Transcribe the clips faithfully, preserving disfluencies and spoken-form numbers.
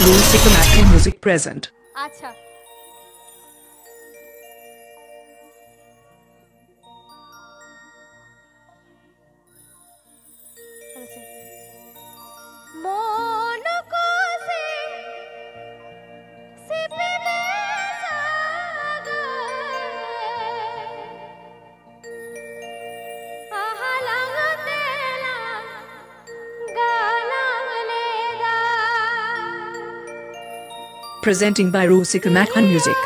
Rusika Makhan Music present. আচ্ছা। মন কোষে সিপিনে সাগর। Presenting by Rusika Makhan Music.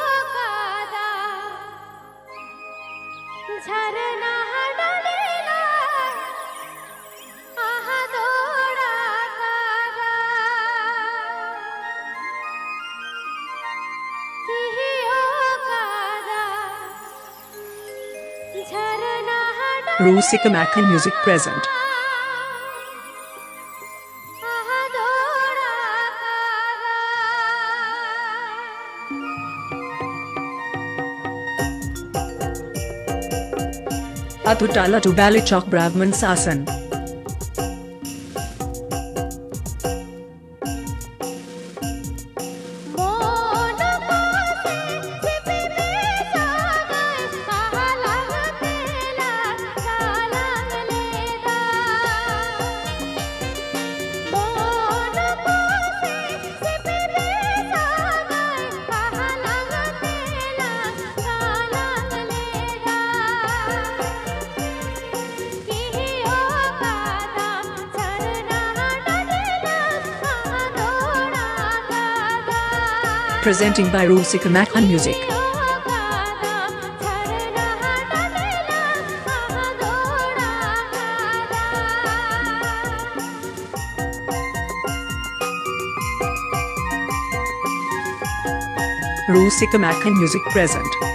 Rusika Makhan Music present. Atu Tala to Balichok Brahman Sasan. Presenting by Rusika Makhan Music. Rusika Makhan Music present.